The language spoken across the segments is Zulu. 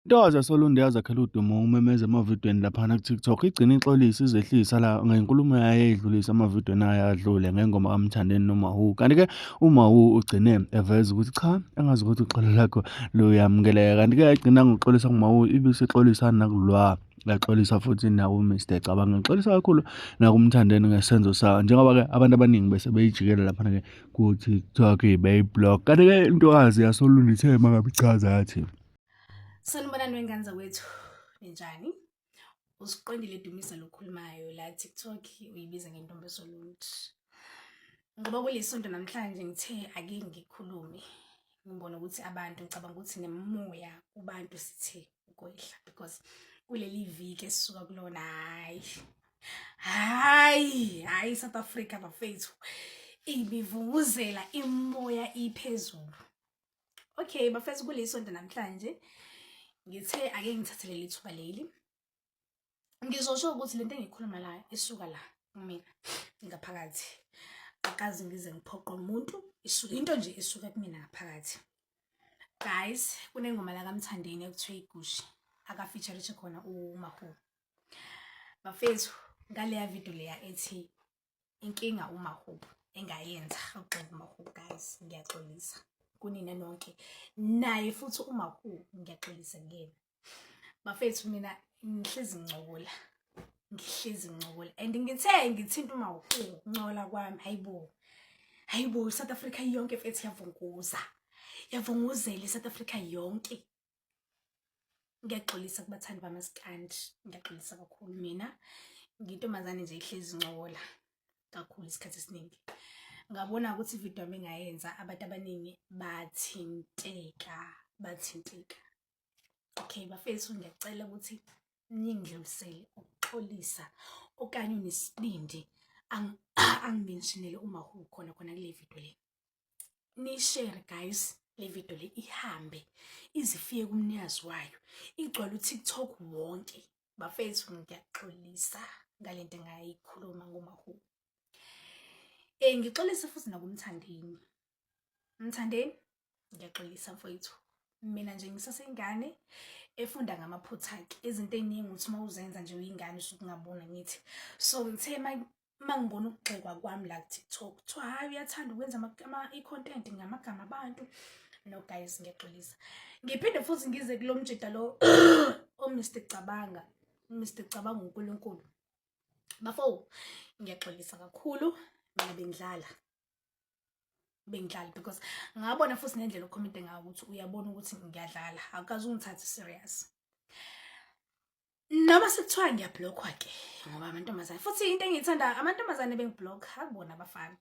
Intokazi yasoLundi yazakhela udumo ngokumemeza emavidweni laphana ku-TikTok igcine ixolisa izehlisa la ngenkulumo yayo eyidlulisa emavidweni ayo adlule ngengoma kaMthandeni noMahu. Kanti-ke uMahu ugcine eveza ukuthi cha engazi ukuthi uxolo lakho luyamukeleka. Kanti-ke yagcina ngokuxolisa kuMahu ibisixolisa nakulwa yaxolisa futhi naku-Mr Cabanga ngixolisa kakhulu nakuMthandeni ngesenzo sayo njengoba-ke abantu abaningi bese beyijikela laphana-ke ku-TikTok beyi-block. Kanti-ke intokazi yasoLundi ithe mangabe ichaza yathi Sanibonani wengane zakwethu, ninjani? Usiqondile Dumisa lokhulumayo la TikTok uyibiza ngentombi esoluntu. Ngoba kulesonto namhlanje ngithe ake ngikhulume ngibona ukuthi abantu ngicabanga ukuthi nemoya kubantu sithe ukwehla because kuleli viki esisuka kulona hayi hayi hayi South Africa bafethu ibivunguzela imoya iphezulu. Okay bafethu kulesonto namhlanje ngithe ake ngithathe leli thuba leli ngizosho ukuthi lento engikhuluma la isuka la kumina ngaphakathi akaze ngize ngiphoqe umuntu isuka into nje esuka kumina ngaphakathi guys kunengoma la kaMthandeni ekuthiwa igushi akafeaturishe khona uMahu bafethu ngaleya video leya ethi inkinga uMahubo engayenza uxolo uMahubo guys ngiyaxolisa kunina nonke naye futhi uMahubo ngiyaxolisa kuyena bafethu mina ngihlezi ngincokola ngihlezi ngincokola and ngithe ngithinta uMahubo ncola kwami hayibo hayibo iSouth Africa yonke mfethu yavunguza yavunguzela iSouth Africa yonke. Ngiyaxolisa kubathandi bamaskandi, ngiyaxolisa kakhulu mina ngiyintombazane nje ihlezi incokola kakhulu isikhathi esiningi. Ngabona ukuthi ividiyo yami engayenza abantu abaningi bathinteka, bathinteka. Okay bafethu ngiyacela ukuthi ningidlulisele ukuxolisa okanye unesibindi angimentionele uma ukhona khona kule video le. Nishare guys le video le ihambe izifike kumnikazi wayo igcwale uTikTok wonke bafethu ngiyaxolisa ngalento engayikhuluma ngoMahu. Eh ngixolise futhi nakuMthandeni. Mthandeni ngiyaxolisa mfowethu. Mina nje ngisaseyingane efunda ngamaphutha-ke izinto ey'ningi uthi uma uzenza nje uyingane usuke ungaboni ngithi so ngithe uma ngibona ukugxekwa kwami la ku-TikTok kuthiwa hhayi uyathanda ukwenza i-content ngamagama abantu no guys ngiyaxolisa ngiphinde futhi ngize kulo mjida lo o-Mr Cabanga uMr Cabanga uNkulunkulu bafo ngiyaxolisa kakhulu mina bengidlala bengidlala because ngabona futhi nendlela okhomente ngayo ukuthi uyabona ukuthi ngiyadlala awukaze ungithathe serious noma sekuthiwa ngiyablockwa ke ngoba amantombazane futhi into engiyithanda amantombazane bengiblock akubona abafana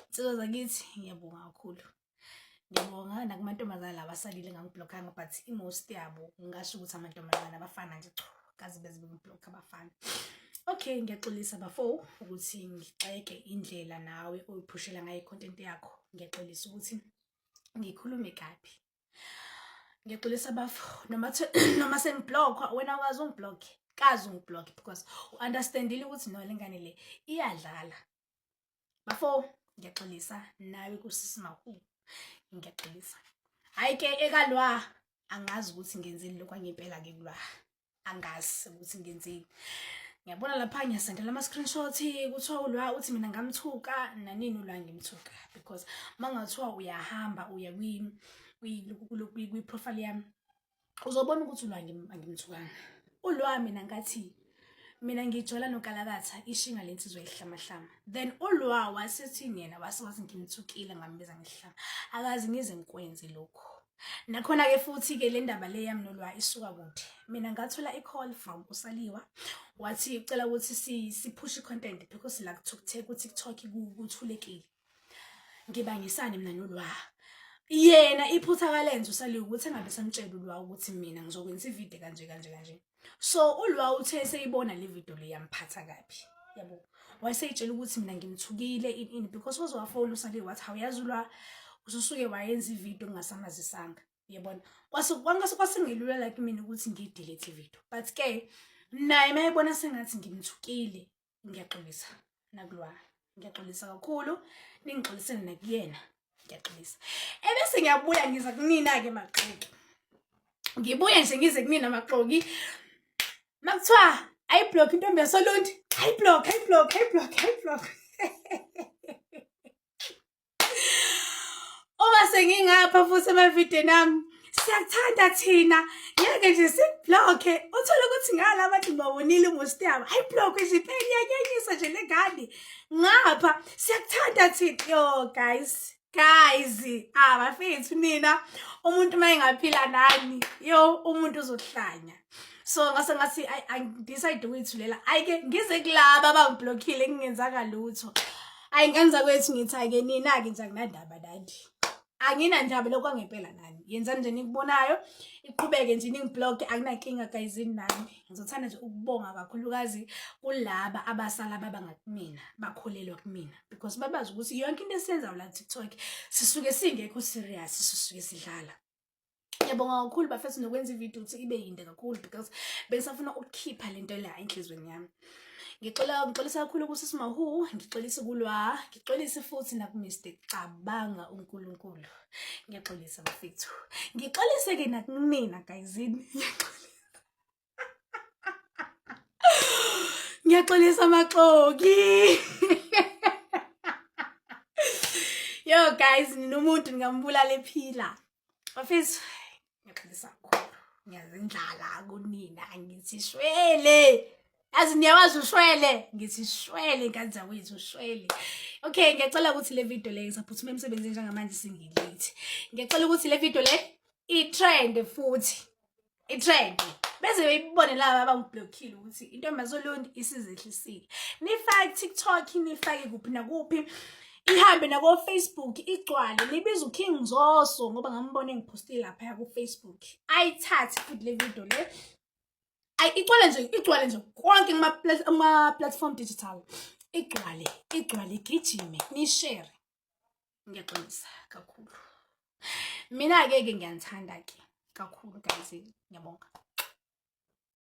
insizwa zakithi ngiyabonga kakhulu ngiyabonga nakumantombazane laba asalile ngangiblockanga but i-most yabo ngingasho ukuthi amantombazane abafana nje chu kaze beze bengiblock abafana okay ngiyaxolisa bafo ukuthi ngixeke indlela nawe oyiphushela ngayo i-content yakho ngiyaxolisa ukuthi ngikhulume kabi Ngiyaxolisa bafo noma noma sengiblockwa wena wazi ungiblock kazi ungiblock because u-understandile ukuthi no le ngane le iyadlala bafo ngiyaxolisa nawe kusisi Mahu ngiyaxolisa hhayi ke ekalwa angazi ukuthi ngenzeni lokhu angempela ke kulwa angazi ukuthi ngenzeni ngiyabona lapha ngiyasendela ama-screenshot kuthiwa ulwa uthi mina ngamthuka nanini ulwa ngimthuka because uma ngathiwa uyahamba uya kwi-profile yami uzobona ukuthi ulwa angimthukanga ulwa mina ngathi mina ngijola nokalakatha ishinga lensizwa ehlamahlama then ulwa wasethini yena wase wathi ngimthukile ngambiza ngehlama akazi ngize ngikwenze lokhu Nakhona-ke futhi-ke le ndaba le yami nolwa isuka kude. Mina ngathola i-call from uSaliwa wathi ucela ukuthi siphushe i-content because la ku-TikTok kuthulekile. Ngibangisane mina nolwa. Yena iphutha kalenza uSaliwa ukuthi engabe samtshela ulwa ukuthi mina ngizokwenza ividiyo kanje kanje kanje. So ulwa uthe eseyibona le video le yamphatha kabi. Yabo. Wayeseyitshela ukuthi mina ngimthukile ini ini because waze wafona uSaliwa wathi awuyazi ulwa ususuke wayenza ividiyo ngingasamazisanga. Uyabona? Kwase kwangase kwasengelula la kimina ukuthi ngiyidelete ividiyo. But ke naye mayebona sengathi ngimthukile ngiyaxolisa nakulwa ngiyaxolisa kakhulu ningixolisele nakuyena ngiyaxolisa ebese ngiyabuya ngiza kunina-ke maxoki. Ngibuye nje ngize kunina maxoki. Makuthiwa ayiblock intombi yasoLundi, ayiblock, ayiblock, ayiblock, ayiblock. Uma sengingapha futhi emavidweni ami, siyakuthanda thina, ngeke nje sikubhlokhe. Uthole ukuthi ngala abantu ngibawonile umusti yabo, ayibhlokhe nje impela iyanyenyisa nje le ngane. Ngapha siyakuthanda thina. Yo guys, guys, ah bafethu nina, umuntu uma engaphila nani, yo umuntu uzohlanya. So ngase ngathi angidecide ukuyithulela. Ayike ngize kulaba abangiblockile ngingenzanga lutho. Ayi ngenza kwethu ngithi ake nina-ke nje anginandaba nani. Anginandaba lokho kwangempela nani. Yenzani nje nikubonayo, iqhubeke nje ningiblock akunankinga guys nami. Ngizothanda nje ukubonga kakhulukazi kulaba abasala baba ngakumina, bakholelwa kumina because babazi ukuthi yonke into esiyenzayo la TikTok sisuke singekho serious, sisuke sidlala. Ngiyabonga kakhulu bafethu nokwenza ividiyo ukuthi ibe yinde kakhulu because bengisafuna ukukhipha lento la enhlizweni yami. Ngixola ngixolisa kakhulu kusisi Mahu, ngixolisa kulwa, ngixolise futhi naku Mr Cabanga uNkulunkulu. Ngiyaxolisa bafethu. Ngixolise ke nakumina guyzini. Ngiyaxolisa maxoki. Yo guys, ninomuntu ngingambulala ephila. Bafethu, ngiyaxolisa kakhulu. Ngiyazindlala kunina ngithi shwele. Yazi niyawazi ushwele, ngithi shwele ngane zakwethu ushwele. Okay, ngiyacela ukuthi le video le ngisaphuthuma emsebenzini njengamanje singilate. Ngiyacela ukuthi le video le i-trend futhi. I-trend. Beze beyibone laba abangiblockile ukuthi intombazolondi isizehlisile. Nifake TikTok, nifake kuphi nakuphi. Ihambe nako Facebook igcwale nibiza uKing Zoso ngoba ngambona engipostile lapha ku Facebook. Ayithathe futhi le video le. Ay igcwale nje, igcwale nje konke kuma platform digital. Igcwale, igcwale igijime, ni share. Ngiyaxolisa kakhulu. Mina ke ke ngiyanithanda ke kakhulu guys, ngiyabonga.